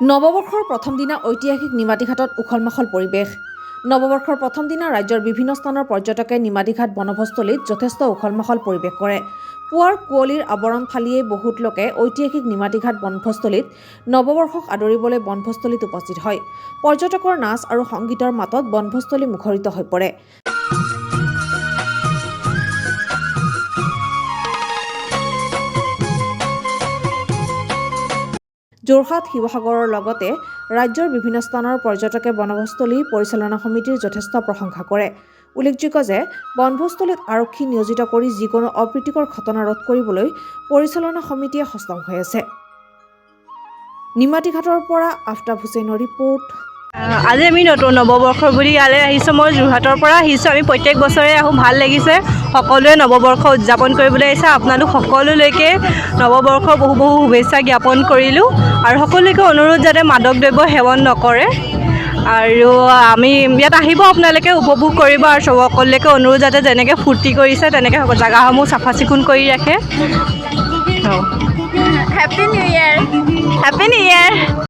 নৱবৰ্ষৰ প্ৰথম দিনা ঐতিহাসিক নিমাতীঘাটত উখল মাখল পৰিৱেশ। নৱবৰ্ষৰ প্ৰথম দিনা ৰাজ্যৰ বিভিন্ন স্থানৰ পৰ্যটকে নিমাতীঘাট বনভোজস্থলীত যথেষ্ট উখল মাখল পৰিৱেশ কৰে। পুৱাৰ কুঁৱলীৰ আৱৰণ ফালিয়েই বহুত লোকে ঐতিহাসিক নিমাতীঘাট বনভোজস্থলীত নৱবৰ্ষক আদৰিবলৈ বনভোজস্থলীত উপস্থিত হয়। পৰ্যটকৰ নাচ আৰু সংগীতৰ মাতত বনভোজস্থলী মুখৰিত হৈ পৰে। যোৰহাট, শিৱসাগৰৰ লগতে ৰাজ্যৰ বিভিন্ন স্থানৰ পৰ্যটকে বনভোজস্থলী পৰিচালনা সমিতিৰ যথেষ্ট প্ৰশংসা কৰে। উল্লেখযোগ্য যে বনভোজস্থলীত আৰক্ষী নিয়োজিত কৰি যিকোনো অপ্ৰীতিকৰ ঘটনা ৰোধ কৰিবলৈ পৰিচালনা সমিতিয়ে সষ্টম হৈ আছে। নিমাতীঘাটৰ পৰা আফতাব হুছেইনৰ ৰিপৰ্ট। আজি আমি নতুন নৱবৰ্ষ বুলি ইয়ালৈ আহিছোঁ। মই যোৰহাটৰ পৰা আহিছোঁ। আমি প্ৰত্যেক বছৰে আহোঁ, ভাল লাগিছে। সকলোৱে নৱবৰ্ষ উদযাপন কৰিবলৈ আহিছে। আপোনালোক সকলোলৈকে নৱবৰ্ষৰ বহু বহু শুভেচ্ছা জ্ঞাপন কৰিলোঁ আৰু সকলোকে অনুৰোধ যাতে মাদক দ্ৰব্য সেৱন নকৰে আৰু আমি ইয়াত আহিব, আপোনালোকে উপভোগ কৰিব আৰু চব সকলোলৈকে অনুৰোধ যাতে যেনেকৈ ফূৰ্তি কৰিছে, তেনেকৈ জেগাসমূহ চাফা চিকুণ কৰি ৰাখে। Happy New Year. Happy New Year.